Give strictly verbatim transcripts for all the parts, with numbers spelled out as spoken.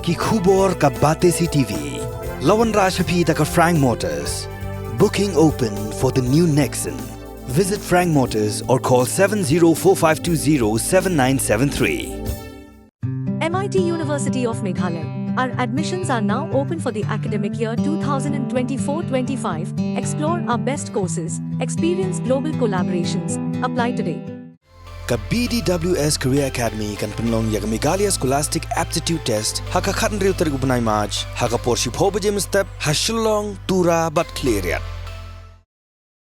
Ki khubor ka Batesi T V. La wanrah sha phi da ka Frank Motors. Booking open for the new Nexon. Visit Frank Motors or call seven zero four five two zero seven nine seven three. M I T University of Meghalaya. Our admissions are now open for the academic year twenty twenty-four twenty-five. Explore our best courses, experience global collaborations. Apply today. Ka B D W S Career Academy kan pynlong ïa ka Meghalaya Scholastic Aptitude Test ha ka khathynriew tarik u bnai March ha ka por shiphew baje mynstep ha Shillong, Tura bad Khliehriat.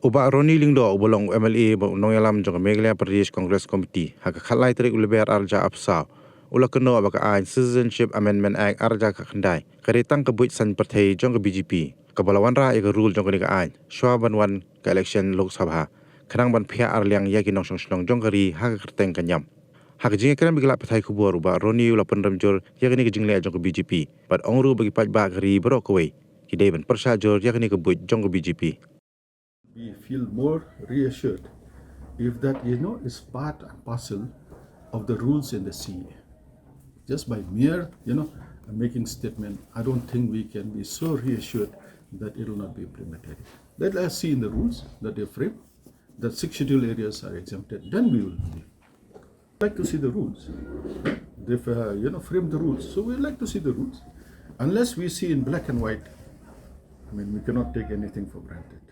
U Bah Ronnie Lyngdoh uba long u M L A bad u nongïalam jong ka Meghalaya Pradesh Congress Committee ha ka khatlai tarik u Lber arhajar arphew saw u la kynnoh ba ka aiñ Citizenship Amendment Act arhajar khatkhyndai ka dei tang ka buit saiñ pyrthei jong ka B J P kaba la wanrah ïa ka rule jong kane ka aiñ shwa ban wan ka election Lok Sabha khnang ban phiah arliang ïa ki nongshong shnong jong ka ri ha ka kyrteng ka niam. Ha ka jingïakren bad ki lad pathai khubor u Bah Ronnie u la pynrem jur ïa kane ka jingleh jong ka B J P bad ong ruh ba ki paidbah ka ri baroh kawei ki dei ban pyrshah jur ïa kane ka buit jong ka B J P. We feel more reassured if that, you know, is part and parcel of the rules in the C A A. Just by mere, you know, making statement, I don't think we can be so reassured that it will not be implemented. Let us see in the rules that they frame that six schedule areas are exempted, then we will believe. Like to see the rules. They've, uh, you know, framed the rules, so we'd like to see the rules. Unless we see in black and white, I mean, we cannot take anything for granted.